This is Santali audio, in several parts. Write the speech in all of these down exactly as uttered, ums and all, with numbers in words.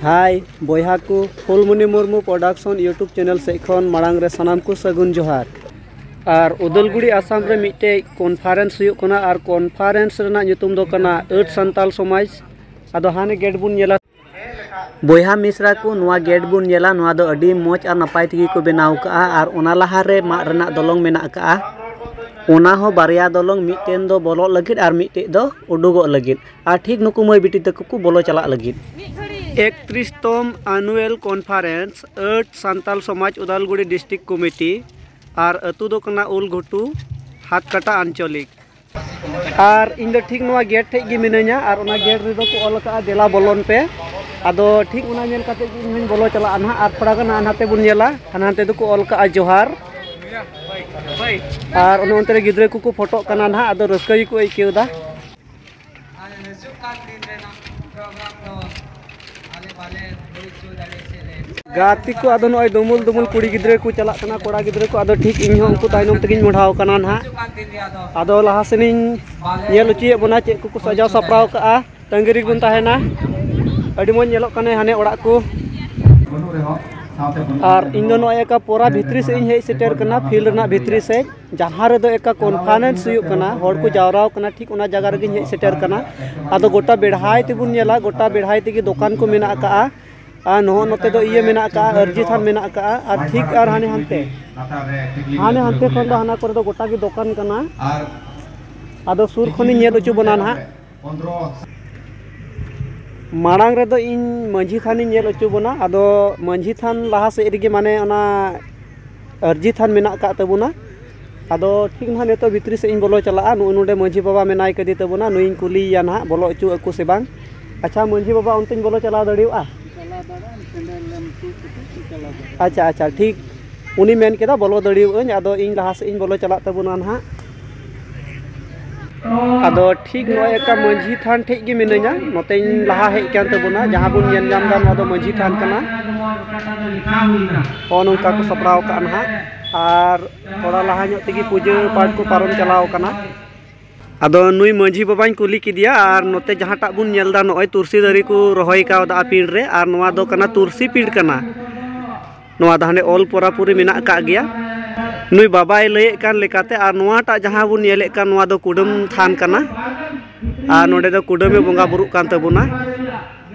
ᱦᱟᱭ ᱵᱚᱭᱦᱟ ᱠᱚ, ᱯᱷᱩᱞᱢᱩᱱᱤ ᱢᱩᱨᱢᱩ ᱯᱨᱚᱰᱟᱠᱥᱚᱱ YouTube ᱪᱮᱱᱮᱞ ᱥᱮᱫ ᱠᱷᱚᱱ ᱢᱟᱲᱟᱝ ᱨᱮ ᱥᱟᱱᱟᱢ ᱠᱚ ᱥᱟᱹᱜᱩᱱ ᱡᱚᱦᱟᱨ᱾ ᱟᱨ ᱩᱫᱟᱞᱜᱩᱲᱤ ᱟᱥᱟᱢ ᱨᱮ ᱢᱤᱫᱴᱮᱡ ᱠᱚᱱᱯᱷᱟᱨᱮᱱᱥ ᱦᱩᱭᱩᱜ ᱠᱟᱱᱟ, ᱟᱨ ᱠᱚᱱᱯᱷᱟᱨᱮᱱᱥ ᱨᱮᱱᱟᱜ ᱧᱩᱛᱩᱢ ᱫᱚ ᱠᱟᱱᱟ ᱟᱹᱫ ᱥᱟᱱᱛᱟᱞ ᱥᱚᱢᱟᱡᱽ᱾ ᱟᱫᱚ ᱦᱟᱱᱮ ᱜᱮᱴ ᱵᱚᱱ ᱧᱮᱞᱟ᱾ ᱵᱚᱭᱦᱟ ᱢᱤᱥᱨᱟ ᱠᱚ, ᱱᱚᱣᱟ ᱜᱮᱴ ᱵᱚᱱ ᱧᱮᱞᱟ, ᱱᱚᱣᱟ ᱫᱚ ᱟᱹᱰᱤ ᱢᱚᱡᱽ ᱟᱨ ᱱᱟᱯᱟᱭ ᱛᱮᱜᱮ ᱠᱚ ᱵᱮᱱᱟᱣ ᱠᱟᱜᱼᱟ᱾ ᱟᱨ ᱚᱱᱟ ᱞᱟᱦᱟᱨᱮ ᱢᱟᱫ ᱨᱮᱱᱟᱜ ᱫᱚᱞᱚᱝ ᱢᱮᱱᱟᱜ ᱠᱟᱜᱼᱟ, ᱚᱱᱟ ᱦᱚᱸ ᱵᱟᱨᱭᱟ ᱫᱚᱞᱚᱝ, ᱢᱤᱫᱴᱮᱱ ᱫᱚ ᱵᱚᱞᱚᱜ ᱞᱟᱹᱜᱤᱫ ᱟᱨ ᱢᱤᱫᱴᱮᱡ ᱫᱚ ᱩᱰᱩᱠᱚᱜ ᱞᱟᱹᱜᱤᱫ᱾ ᱟᱨ ᱴᱷᱤᱠ ᱱᱩᱠᱩ ᱢᱟᱹᱭ ᱵᱤᱴᱤ ᱛᱟᱠᱚ ᱠᱚ ᱵᱚᱞᱚ ᱪᱟᱞᱟᱜ ᱞᱟᱹᱜᱤᱫ᱾ ᱮᱠᱛᱨᱤᱥ ᱛᱚᱢ ᱟᱱᱩᱣᱮᱞ ᱠᱚᱱᱯᱷᱟᱨᱮᱱᱥ ᱟᱹᱫ ᱥᱟᱱᱛᱟᱞ ᱥᱚᱢᱟᱡᱽ ᱩᱫᱟᱞᱜᱩᱲᱤ ᱰᱤᱥᱴᱨᱤᱠᱴ ᱠᱚᱢᱤᱴᱤ, ᱟᱨ ᱟᱹᱛᱩ ᱫᱚ ᱠᱟᱱᱟ ᱩᱞᱜᱷᱩᱴᱩ, ᱦᱟᱛᱠᱟᱴᱟ ᱟᱧᱪᱚᱞᱤᱠ᱾ ᱟᱨ ᱤᱧ ᱫᱚ ᱴᱷᱤᱠ ᱱᱚᱣᱟ ᱜᱮᱴ ᱴᱷᱮᱡ ᱜᱮ ᱢᱤᱱᱟᱹᱧᱟ, ᱟᱨ ᱚᱱᱟ ᱜᱮᱴ ᱨᱮᱫᱚ ᱠᱚ ᱚᱞ ᱟᱠᱟᱫᱼᱟ, "ᱫᱮᱞᱟ ᱵᱚᱞᱚᱱ ᱯᱮ᱾" ᱟᱫᱚ ᱴᱷᱤᱠ ᱚᱱᱟ ᱧᱮᱞ ᱠᱟᱛᱮ ᱜᱮ ᱤᱧ ᱦᱚᱸᱧ ᱵᱚᱞᱚ ᱪᱟᱞᱟᱜᱼᱟ ᱱᱟᱦᱟᱜ᱾ ᱟᱨ ᱛᱷᱚᱲᱟ ᱜᱟᱱ ᱦᱟᱱᱟ ᱱᱟᱛᱮ ᱵᱚᱱ ᱧᱮᱞᱟ, ᱦᱟᱱᱟ ᱱᱟᱛᱮ ᱫᱚᱠᱚ ᱚᱞ ᱠᱟᱜᱼᱟ, "ᱡᱚᱦᱟᱨ᱾" ᱟᱨ ᱚᱱᱮ ᱚᱱᱛᱮ ᱨᱮ ᱜᱤᱫᱽᱨᱟᱹ ᱠᱚᱠᱚ ᱯᱷᱳᱴᱳᱜ ᱠᱟᱱᱟ ᱱᱟᱦᱟᱜ, ᱟᱫᱚ ᱨᱟᱹᱥᱠᱟᱹ ᱜᱮᱠᱚ ᱟᱹᱭᱠᱟᱹᱣ ᱮᱫᱟ᱾ ᱟᱨ ᱦᱤᱡᱩᱜ ᱠᱟᱱ ᱫᱤᱱ ᱨᱮᱱᱟᱜ ᱯᱨᱳᱜᱨᱟᱢ ᱫᱚ ᱟᱞᱮ ᱵᱟᱞᱮ ᱦᱩᱭ ᱦᱚᱪᱚ ᱫᱟᱲᱮ ᱥᱮ ᱞᱮ ᱜᱟᱛᱮ ᱠᱚ, ᱟᱫᱚ ᱱᱚᱜᱼᱚᱭ ᱫᱩᱢᱩᱞ ᱫᱩᱢᱩᱞ ᱠᱩᱲᱤ ᱜᱤᱫᱽᱨᱟᱹ ᱠᱚ ᱪᱟᱞᱟᱜ ᱠᱟᱱᱟ, ᱠᱚᱲᱟ ᱜᱤᱫᱽᱨᱟᱹ ᱠᱚ, ᱟᱫᱚ ᱴᱷᱤᱠ ᱤᱧ ᱦᱚᱸ ᱩᱱᱠᱩ ᱛᱟᱭᱱᱚᱢ ᱛᱮᱜᱤᱧ ᱢᱚᱰᱷᱟᱣ ᱠᱟᱱᱟ ᱱᱟᱦᱟᱜ᱾ ᱦᱤᱡᱩᱜ ᱠᱟᱱ ᱫᱤᱱ ᱨᱮ ᱟᱫᱚ ᱟᱫᱚ ᱞᱟᱦᱟ ᱥᱮᱱᱤᱧ ᱧᱮᱞ ᱦᱚᱪᱚᱭᱮᱫ ᱵᱚᱱᱟ ᱪᱮᱫ ᱠᱚᱠᱚ ᱥᱟᱡᱟᱣ ᱥᱟᱯᱲᱟᱣ ᱠᱟᱜᱼᱟ᱾ ᱛᱟᱺᱜᱤ ᱨᱮᱜᱮ ᱵᱚᱱ ᱛᱟᱦᱮᱱᱟ᱾ ᱟᱹᱰᱤ ᱢᱚᱡᱽ ᱧᱮᱞᱚᱜ ᱠᱟᱱᱟ ᱦᱟᱱᱮ ᱚᱲᱟᱜ ᱠᱚ᱾ ᱟᱨ ᱤᱧ ᱫᱚ ᱱᱚᱜᱼᱚᱭ ᱮᱠᱟ ᱯᱚᱨᱟ ᱵᱷᱤᱛᱨᱤ ᱥᱮᱫ ᱤᱧ ᱦᱮᱡ ᱥᱮᱴᱮᱨ ᱠᱟᱱᱟ, ᱯᱷᱤᱞᱰ ᱨᱮᱱᱟᱜ ᱵᱷᱤᱛᱨᱤ ᱥᱮᱫ, ᱡᱟᱦᱟᱸ ᱨᱮᱫᱚ ᱮᱠᱟ ᱠᱚᱱᱯᱷᱟᱨᱮᱱᱥ ᱦᱩᱭᱩᱜ ᱠᱟᱱᱟ, ᱦᱚᱲ ᱠᱚ ᱡᱟᱣᱨᱟᱣ ᱠᱟᱱᱟ, ᱴᱷᱤᱠ ᱚᱱᱟ ᱡᱟᱭᱜᱟ ᱨᱮᱜᱮᱧ ᱦᱮᱡ ᱥᱮᱴᱮᱨ ᱠᱟᱱᱟ᱾ ᱟᱫᱚ ᱜᱚᱴᱟ ᱵᱮᱲᱦᱟᱭ ᱛᱮᱵᱚᱱ ᱧᱮᱞᱟ, ᱜᱚᱴᱟ ᱵᱮᱲᱦᱟᱭ ᱛᱮᱜᱮ ᱫᱚᱠᱟᱱ ᱠᱚ ᱢᱮᱱᱟᱜ ᱟᱠᱟᱜᱼᱟ᱾ ᱟᱨ ᱱᱚᱜᱼᱚ ᱱᱚᱛᱮ ᱫᱚ ᱤᱭᱟᱹ ᱢᱮᱱᱟᱜ ᱟᱠᱟᱜᱼᱟ, ᱟᱹᱨᱡᱤ ᱛᱷᱟᱱ ᱢᱮᱱᱟᱜ ᱟᱠᱟᱜᱼᱟ᱾ ᱟᱨ ᱴᱷᱤᱠ ᱟᱨ ᱦᱟᱱᱮ ᱦᱟᱱᱛᱮ, ᱦᱟᱱᱮ ᱦᱟᱱᱛᱮ ᱠᱷᱚᱱ ᱫᱚ ᱦᱟᱱᱟ ᱠᱚᱨᱮ ᱫᱚ ᱜᱚᱴᱟ ᱜᱮ ᱫᱚᱠᱟᱱ ᱠᱟᱱᱟ᱾ ᱟᱫᱚ ᱥᱩᱨ ᱠᱷᱚᱱᱤᱧ ᱧᱮᱞ ᱦᱚᱪᱚ ᱵᱚᱱᱟ ᱱᱟᱦᱟᱜ᱾ ᱢᱟᱲᱟᱝ ᱨᱮᱫᱚ ᱤᱧ ᱢᱟᱹᱡᱷᱤ ᱛᱷᱟᱱᱤᱧ ᱧᱮᱞ ᱦᱚᱪᱚ ᱵᱚᱱᱟ᱾ ᱟᱫᱚ ᱢᱟᱹᱡᱷᱤ ᱛᱷᱟᱱ ᱞᱟᱦᱟ ᱥᱮᱫ ᱨᱮᱜᱮ ᱢᱟᱱᱮ ᱚᱱᱟ ᱟᱹᱨᱡᱤ ᱛᱷᱟᱱ ᱢᱮᱱᱟᱜ ᱟᱠᱟᱫ ᱛᱟᱵᱚᱱᱟ᱾ ᱟᱫᱚ ᱴᱷᱤᱠ ᱱᱟᱦᱟᱜ ᱱᱤᱛᱚᱜ ᱵᱷᱤᱛᱨᱤ ᱥᱮᱫ ᱤᱧ ᱵᱚᱞᱚ ᱪᱟᱞᱟᱜᱼᱟ᱾ ᱱᱚᱜᱼᱚᱭ ᱱᱚᱰᱮ ᱢᱟᱹᱡᱷᱤ ᱵᱟᱵᱟ ᱢᱮᱱᱟᱭ ᱠᱟᱫᱮ ᱛᱟᱵᱚᱱᱟ, ᱱᱩᱭᱤᱧ ᱠᱩᱞᱤᱭᱮᱭᱟ ᱱᱟᱦᱟᱜ ᱵᱚᱞᱚ ᱦᱚᱪᱚ ᱟᱠᱚ ᱥᱮ ᱵᱟᱝ᱾ ᱟᱪᱪᱷᱟ ᱢᱟᱹᱡᱷᱤ ᱵᱟᱵᱟ, ᱚᱱᱛᱮᱧ ᱵᱚᱞᱚ ᱪᱟᱞᱟᱣ ᱫᱟᱲᱮᱭᱟᱜᱼᱟ? ᱪᱟᱞᱟᱣ ᱫᱟᱲᱮᱭᱟᱜᱼᱟ, ᱥᱮᱸᱫᱮᱞ ᱞᱮᱢ ᱛᱩᱫ ᱠᱟᱛᱮ ᱪᱟᱞᱟᱣ ᱫᱟᱲᱮᱭᱟᱜᱼᱟ᱾ ᱟᱪᱪᱷᱟ, ᱟᱪᱪᱷᱟ, ᱴᱷᱤᱠ᱾ ᱩᱱᱤ ᱢᱮᱱ ᱠᱮᱫᱟ ᱵᱚᱞᱚ ᱫᱟᱲᱮᱭᱟᱜ ᱟᱹᱧ, ᱟᱫᱚ ᱤᱧ ᱞᱟᱦᱟ ᱥᱮᱫ ᱤᱧ ᱵᱚᱞᱚ ᱪᱟᱞᱟᱜ ᱛᱟᱵᱚᱱᱟ ᱱᱟᱦᱟᱜ᱾ ᱟᱫᱚ ᱴᱷᱤᱠ ᱱᱚᱜᱼᱚᱭ ᱮᱠᱟ ᱢᱟᱹᱡᱷᱤ ᱛᱷᱟᱱ ᱴᱷᱮᱡ ᱜᱮ ᱢᱤᱱᱟᱹᱧᱟ, ᱱᱚᱛᱮᱧ ᱞᱟᱦᱟ ᱦᱮᱡ ᱠᱟᱱ ᱛᱟᱵᱚᱱᱟ᱾ ᱡᱟᱦᱟᱸ ᱵᱚᱱ ᱧᱮᱞ ᱧᱟᱢ ᱮᱫᱟ, ᱱᱚᱣᱟ ᱫᱚ ᱢᱟᱹᱡᱷᱤ ᱛᱷᱟᱱ ᱠᱟᱱᱟ᱾ ᱱᱚᱜᱼᱚ ᱱᱚᱝᱠᱟ ᱠᱚ ᱥᱟᱯᱲᱟᱣ ᱠᱟᱜᱼᱟ ᱱᱟᱦᱟᱜ᱾ ᱟᱨ ᱛᱷᱚᱲᱟ ᱞᱟᱦᱟ ᱧᱚᱜ ᱛᱮᱜᱮ ᱯᱩᱡᱟᱹ ᱯᱟᱴ ᱠᱚ ᱯᱟᱨᱚᱢ ᱪᱟᱞᱟᱣ ᱠᱟᱱᱟ᱾ ᱟᱫᱚ ᱱᱩᱭ ᱢᱟᱹᱡᱷᱤ ᱵᱟᱵᱟᱧ ᱠᱩᱞᱤ ᱠᱮᱫᱮᱭᱟ, ᱟᱨ ᱱᱚᱛᱮ ᱡᱟᱦᱟᱸᱴᱟᱜ ᱵᱚᱱ ᱧᱮᱞ ᱮᱫᱟ, ᱱᱚᱜᱼᱚᱭ ᱛᱩᱨᱥᱤ ᱫᱟᱨᱮ ᱠᱚ ᱨᱚᱦᱚᱭ ᱠᱟᱣᱫᱟ ᱯᱤᱸᱰ ᱨᱮ, ᱟᱨ ᱱᱚᱣᱟ ᱫᱚ ᱠᱟᱱᱟ ᱛᱩᱨᱥᱤ ᱯᱤᱸᱰ ᱠᱟᱱᱟ᱾ ᱱᱚᱣᱟ ᱫᱚ ᱦᱟᱱᱮ ᱚᱞ ᱯᱚᱨᱟᱯᱩᱨᱤ ᱢᱮᱱᱟᱜ ᱟᱠᱟᱫ ᱜᱮᱭᱟ᱾ ᱱᱩᱭ ᱵᱟᱵᱟᱭ ᱞᱟᱹᱭᱮᱫ ᱠᱟᱱ ᱞᱮᱠᱟᱛᱮ, ᱟᱨ ᱱᱚᱣᱟᱴᱟᱜ ᱡᱟᱦᱟᱸ ᱵᱚᱱ ᱧᱮᱞᱮᱫ ᱠᱟᱱ, ᱱᱚᱣᱟ ᱫᱚ ᱠᱩᱰᱟᱹᱢ ᱛᱷᱟᱱ ᱠᱟᱱᱟ, ᱟᱨ ᱱᱚᱰᱮ ᱫᱚ ᱠᱩᱰᱟᱹᱢᱮ ᱵᱚᱸᱜᱟ ᱵᱩᱨᱩᱜ ᱠᱟᱱ ᱛᱟᱵᱚᱱᱟ᱾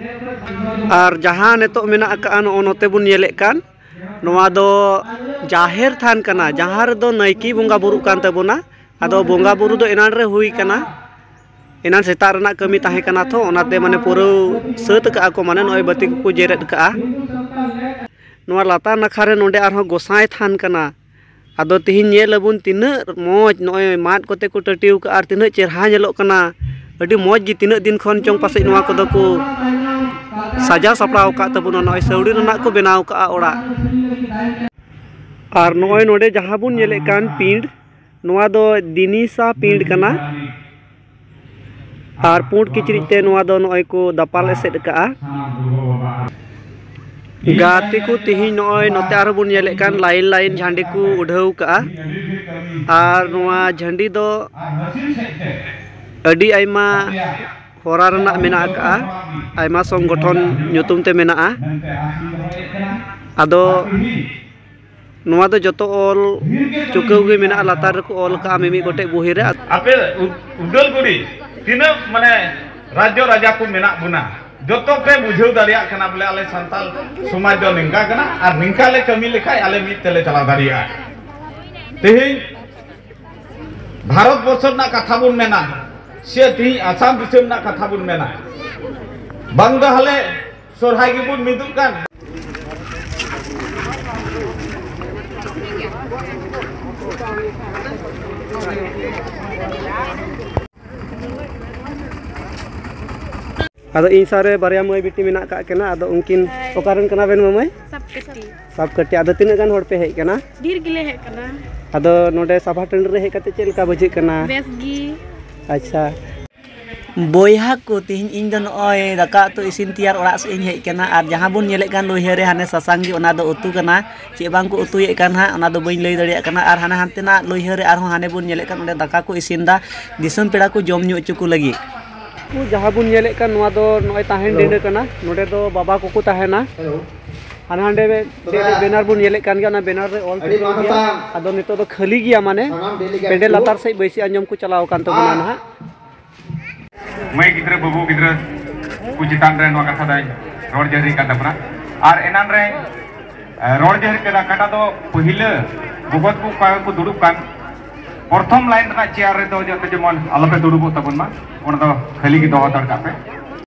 ᱟᱨ ᱡᱟᱦᱟᱸ ᱱᱤᱛᱚᱜ ᱢᱮᱱᱟᱜ ᱟᱠᱟᱫᱼᱟ, ᱱᱚᱜᱼᱚ ᱱᱚᱛᱮ ᱵᱚᱱ ᱧᱮᱞᱮᱫ ᱠᱟᱱ, ᱱᱚᱣᱟ ᱫᱚ ᱡᱟᱦᱮᱨ ᱛᱷᱟᱱ ᱠᱟᱱᱟ, ᱡᱟᱦᱟᱸ ᱨᱮᱫᱚ ᱱᱟᱭᱠᱮ ᱵᱚᱸᱜᱟ ᱵᱩᱨᱩᱜ ᱠᱟᱱ ᱛᱟᱵᱚᱱᱟ᱾ ᱟᱫᱚ ᱵᱚᱸᱜᱟ ᱵᱩᱨᱩ ᱫᱚ ᱮᱱᱟᱱ ᱨᱮ ᱦᱩᱭ ᱠᱟᱱᱟ, ᱮᱱᱟᱱ ᱥᱮᱛᱟᱜ ᱨᱮᱱᱟᱜ ᱠᱟᱹᱢᱤ ᱛᱟᱦᱮᱸ ᱠᱟᱱᱟ ᱛᱚ, ᱚᱱᱟᱛᱮ ᱢᱟᱱᱮ ᱯᱩᱨᱟᱹᱣ ᱥᱟᱹᱛ ᱟᱠᱟᱜᱼᱟ ᱠᱚ, ᱢᱟᱱᱮ ᱱᱚᱜᱼᱚᱭ ᱵᱟᱹᱛᱤ ᱠᱚᱠᱚ ᱡᱮᱨᱮᱫ ᱠᱟᱜᱼᱟ᱾ ᱱᱚᱣᱟ ᱞᱟᱛᱟᱨ ᱱᱟᱠᱷᱟ ᱨᱮ ᱱᱚᱰᱮ ᱟᱨᱦᱚᱸ ᱜᱚᱸᱥᱟᱭ ᱛᱷᱟᱱ ᱠᱟᱱᱟ᱾ ᱟᱫᱚ ᱛᱤᱦᱤᱧ ᱧᱮᱞ ᱟᱵᱚᱱ ᱛᱤᱱᱟᱹᱜ ᱢᱚᱡᱽ ᱱᱚᱜᱼᱚᱭ ᱢᱟᱫ ᱠᱚᱛᱮ ᱠᱚ ᱴᱟᱹᱴᱤᱣ ᱠᱟᱜᱼᱟ ᱟᱨ ᱛᱤᱱᱟᱹᱜ ᱪᱮᱨᱦᱟ ᱧᱮᱞᱚᱜ ᱠᱟᱱᱟ᱾ ᱟᱹᱰᱤ ᱢᱚᱡᱽ ᱜᱮ, ᱛᱤᱱᱟᱹᱜ ᱫᱤᱱ ᱠᱷᱚᱱ ᱪᱚᱝ ᱯᱟᱥᱮᱡ ᱱᱚᱣᱟ ᱠᱚᱫᱚ ᱠᱚ ᱥᱟᱡᱟᱣ ᱥᱟᱯᱲᱟᱣ ᱟᱠᱟᱫ ᱛᱟᱵᱚᱱᱟ, ᱱᱚᱜᱼᱚᱭ ᱥᱟᱹᱣᱲᱤ ᱨᱮᱱᱟᱜ ᱠᱚ ᱵᱮᱱᱟᱣ ᱠᱟᱜᱼᱟ ᱚᱲᱟᱜ᱾ ᱟᱨ ᱱᱚᱜᱼᱚᱭ ᱱᱚᱰᱮ ᱡᱟᱦᱟᱸ ᱵᱚᱱ ᱧᱮᱞᱮᱫ ᱠᱟᱱ ᱯᱤᱸᱰ, ᱱᱚᱣᱟ ᱫᱚ ᱫᱤᱱᱤᱥᱟ ᱯᱤᱸᱰ ᱠᱟᱱᱟ᱾ ᱟᱨ ᱯᱩᱸᱰ ᱠᱤᱪᱨᱤᱡ ᱛᱮ ᱱᱚᱣᱟ ᱫᱚ ᱱᱚᱜᱼᱚᱭ ᱠᱚ ᱫᱟᱯᱟᱞ ᱮᱥᱮᱫ ᱟᱠᱟᱜᱼᱟ᱾ ᱜᱟᱛᱮ ᱠᱚ, ᱛᱤᱦᱤᱧ ᱱᱚᱜᱼᱚᱭ ᱱᱚᱛᱮ ᱟᱨᱦᱚᱸ ᱵᱚᱱ ᱧᱮᱞᱮᱫ ᱠᱟᱱ line line ᱡᱷᱟᱸᱰᱤ ᱠᱚ ᱩᱰᱷᱟᱹᱣ ᱠᱟᱜᱼᱟ᱾ ᱟᱨ ᱱᱚᱣᱟ ᱡᱷᱟᱸᱰᱤ ᱫᱚ ᱟᱹᱰᱤ ᱟᱭᱢᱟ ᱦᱚᱨᱟ ᱨᱮᱱᱟᱜ ᱢᱮᱱᱟᱜ ᱟᱠᱟᱜᱼᱟ, ᱟᱭᱢᱟ ᱥᱚᱝᱜᱚᱴᱷᱚᱱ ᱧᱩᱛᱩᱢ ᱛᱮ ᱢᱮᱱᱟᱜᱼᱟ᱾ ᱟᱫᱚ ᱱᱚᱣᱟ ᱫᱚ ᱡᱚᱛᱚ ᱚᱞ ᱪᱩᱠᱟᱹᱣ ᱜᱮ ᱢᱮᱱᱟᱜᱼᱟ, ᱞᱟᱛᱟᱨ ᱨᱮᱠᱚ ᱚᱞ ᱠᱟᱜᱼᱟ ᱢᱤᱢᱤᱫ ᱜᱚᱴᱮᱡ ᱵᱚᱦᱤ ᱨᱮ᱾ ᱟᱯᱮ ᱩ-, ᱩᱫᱟᱹᱞᱜᱩᱲᱤ ᱛᱤᱱᱟᱹᱜ ᱢᱟᱱᱮ ᱨᱟᱡᱽᱡᱚ ᱨᱟᱡᱟ ᱠᱚ ᱢᱮᱱᱟᱜ ᱵᱚᱱᱟ, ᱡᱚᱛᱚ ᱯᱮ ᱵᱩᱡᱷᱟᱹᱣ ᱫᱟᱲᱮᱭᱟᱜ ᱠᱟᱱᱟ ᱵᱚᱞᱮ ᱟᱞᱮ ᱥᱟᱱᱛᱟᱞ ᱥᱚᱢᱟᱡᱽ ᱫᱚ ᱱᱤᱝᱠᱟ ᱠᱟᱱᱟ ᱟᱨ ᱱᱤᱝᱠᱟ ᱞᱮ ᱠᱟᱹᱢᱤ ᱞᱮᱠᱷᱟᱡ ᱟᱞᱮ ᱢᱤᱫ ᱛᱮᱞᱮ ᱪᱟᱞᱟᱣ ᱫᱟᱲᱮᱭᱟᱜᱼᱟ᱾ ᱛᱮᱦᱮᱧ ᱵᱷᱟᱨᱚᱛ ᱵᱚᱨᱥᱚ ᱨᱮᱱᱟᱜ ᱠᱟᱛᱷᱟ ᱵᱚᱱ ᱢᱮᱱᱟ, ᱥᱮ ᱛᱮᱦᱮᱧ ᱟᱥᱟᱢ ᱫᱤᱥᱚᱢ ᱨᱮᱱᱟᱜ ᱠᱟᱛᱷᱟ ᱵᱚᱱ ᱢᱮᱱᱟ, ᱵᱟᱝ ᱫᱚ ᱦᱟᱞᱮ ᱥᱚᱨᱦᱟᱭ ᱜᱮᱵᱚᱱ ᱢᱤᱫᱚᱜ ᱠᱟᱱ᱾ ᱟᱫᱚ ᱤᱧ ᱥᱟᱶ ᱨᱮ ᱵᱟᱨᱭᱟ ᱢᱟᱹᱭ ᱵᱤᱴᱤ ᱢᱮᱱᱟᱜ ᱠᱟᱜ ᱠᱤᱱᱟ᱾ ᱟᱫᱚ ᱩᱱᱠᱤᱱ ᱚᱠᱟ ᱨᱮᱱ ᱠᱟᱱᱟ ᱵᱮᱱ ᱢᱟᱹᱢᱟᱹᱭ? ᱥᱟᱵᱠᱟᱹᱴᱤ᱾ ᱥᱟᱵᱠᱟᱹᱴᱤ᱾ ᱟᱫᱚ ᱛᱤᱱᱟᱹᱜ ᱜᱟᱱ ᱦᱚᱲ ᱯᱮ ᱦᱮᱡ ᱠᱟᱱᱟ? ᱰᱷᱮᱨ ᱜᱮᱞᱮ ᱦᱮᱡ ᱠᱟᱱᱟ᱾ ᱟᱫᱚ ᱱᱚᱰᱮ ᱥᱟᱵᱷᱟ ᱴᱟᱺᱰᱤ ᱨᱮ ᱦᱮᱡ ᱠᱟᱛᱮ ᱪᱮᱫ ᱞᱮᱠᱟ ᱵᱩᱡᱷᱟᱹᱜ ᱠᱟᱱᱟ? ᱵᱮᱥ ᱜᱮ᱾ ᱟᱪᱪᱷᱟ᱾ ᱵᱚᱭᱦᱟ ᱠᱚ, ᱛᱮᱦᱮᱧ ᱤᱧ ᱫᱚ ᱱᱚᱜᱼᱚᱭ ᱫᱟᱠᱟ ᱩᱛᱩ ᱤᱥᱤᱱ ᱛᱮᱭᱟᱨ ᱚᱲᱟᱜ ᱥᱮᱫ ᱤᱧ ᱦᱮᱡ ᱟᱠᱟᱱᱟ᱾ ᱟᱨ ᱡᱟᱦᱟᱸ ᱵᱚᱱ ᱧᱮᱞᱮᱫ ᱠᱟᱱ ᱞᱩᱭᱦᱟᱹ ᱨᱮ, ᱦᱟᱱᱮ ᱥᱟᱥᱟᱝ ᱜᱮ, ᱚᱱᱟ ᱫᱚ ᱩᱛᱩ ᱠᱟᱱᱟ᱾ ᱪᱮᱫ ᱵᱟᱝ ᱠᱚ ᱩᱛᱩᱭᱮᱫ ᱠᱟᱱ ᱦᱟᱸᱜ, ᱚᱱᱟ ᱫᱚ ᱵᱟᱹᱧ ᱞᱟᱹᱭ ᱫᱟᱲᱮᱭᱟᱜ ᱠᱟᱱᱟ᱾ ᱟᱨ ᱦᱟᱱᱮ ᱦᱟᱱᱛᱮ ᱱᱟᱜ ᱞᱩᱭᱦᱟᱹ ᱨᱮ ᱟᱨᱦᱚᱸ ᱦᱟᱱᱮ ᱵᱚᱱ ᱧᱮᱞᱮᱫ ᱠᱟᱱ, ᱚᱸᱰᱮ ᱫᱟᱠᱟ ᱠᱚ ᱤᱥᱤᱱ ᱮᱫᱟ, ᱫᱤᱥᱚᱢ ᱯᱮᱲᱟ ᱠᱚ ᱡᱚᱢ ᱧᱩ ᱦᱚᱪᱚ ᱠᱚ ᱞᱟᱹᱜᱤᱫ᱾ ᱡᱟᱦᱟᱸ ᱵᱚᱱ ᱧᱮᱞᱮᱫ ᱠᱟᱱ, ᱱᱚᱣᱟ ᱫᱚ ᱱᱚᱜᱼᱚᱭ ᱛᱟᱦᱮᱱ ᱰᱤᱸᱰᱟᱹ ᱠᱟᱱᱟ᱾ ᱱᱚᱰᱮ ᱫᱚ ᱵᱟᱵᱟ ᱠᱚᱠᱚ ᱛᱟᱦᱮᱱᱟ᱾ ᱦᱟᱱᱮ ᱦᱟᱸᱰᱮ ᱢᱤᱫᱴᱮᱡ ᱵᱮᱱᱟᱨ ᱵᱚᱱ ᱧᱮᱞᱮᱫ ᱠᱟᱱ ᱜᱮᱭᱟ, ᱚᱱᱟ ᱵᱮᱱᱟᱨ ᱨᱮ ᱚᱞ ᱛᱟᱦᱮᱱ ᱜᱮᱭᱟ᱾ ᱟᱫᱚ ᱱᱤᱛᱚᱜ ᱫᱚ ᱠᱷᱟᱹᱞᱤ ᱜᱮᱭᱟ, ᱢᱟᱱᱮ ᱯᱮᱱᱰᱮᱞ ᱞᱟᱛᱟᱨ ᱥᱮᱫ ᱵᱟᱹᱭᱥᱤ ᱟᱸᱡᱚᱢ ᱠᱚ ᱪᱟᱞᱟᱣ ᱟᱠᱟᱱ ᱛᱟᱵᱚᱱᱟ ᱱᱟᱦᱟᱜ᱾ ᱢᱟᱹᱭ ᱜᱤᱫᱽᱨᱟᱹ, ᱵᱟᱹᱵᱩ ᱜᱤᱫᱽᱨᱟᱹ ᱠᱚ ᱪᱮᱛᱟᱱ ᱨᱮ ᱱᱚᱣᱟ ᱠᱟᱛᱷᱟ ᱫᱚᱧ ᱨᱚᱲ ᱡᱟᱹᱨᱤ ᱠᱟᱱ ᱛᱟᱵᱚᱱᱟ᱾ ᱟᱨ ᱮᱱᱟᱱ ᱨᱮ, ᱮ, ᱨᱚᱲ ᱡᱟᱹᱨᱤ ᱠᱟᱱᱟ, ᱚᱠᱟᱴᱟᱜ ᱫᱚ ᱯᱟᱹᱦᱤᱞᱟᱹ ᱜᱚᱜᱚ ᱛᱟᱠᱚ ᱚᱠᱟ ᱠᱚ ᱫᱩᱲᱩᱵ ᱠᱟᱱ, ᱯᱨᱚᱛᱷᱚᱢ ᱞᱟᱭᱤᱱ ᱨᱮᱱᱟᱜ ᱪᱮᱭᱟᱨ ᱨᱮᱫᱚ ᱡᱟᱛᱮ ᱡᱮᱢᱚᱱ ᱟᱞᱚᱯᱮ ᱫᱩᱲᱩᱵᱚᱜ ᱛᱟᱵᱚᱱ ᱢᱟ, ᱚᱱᱟ ᱫᱚ ᱠᱷᱟᱹᱞᱤ ᱜᱮ ᱫᱚᱦᱚ ᱦᱟᱛᱟᱲ ᱠᱟᱜ ᱯᱮ᱾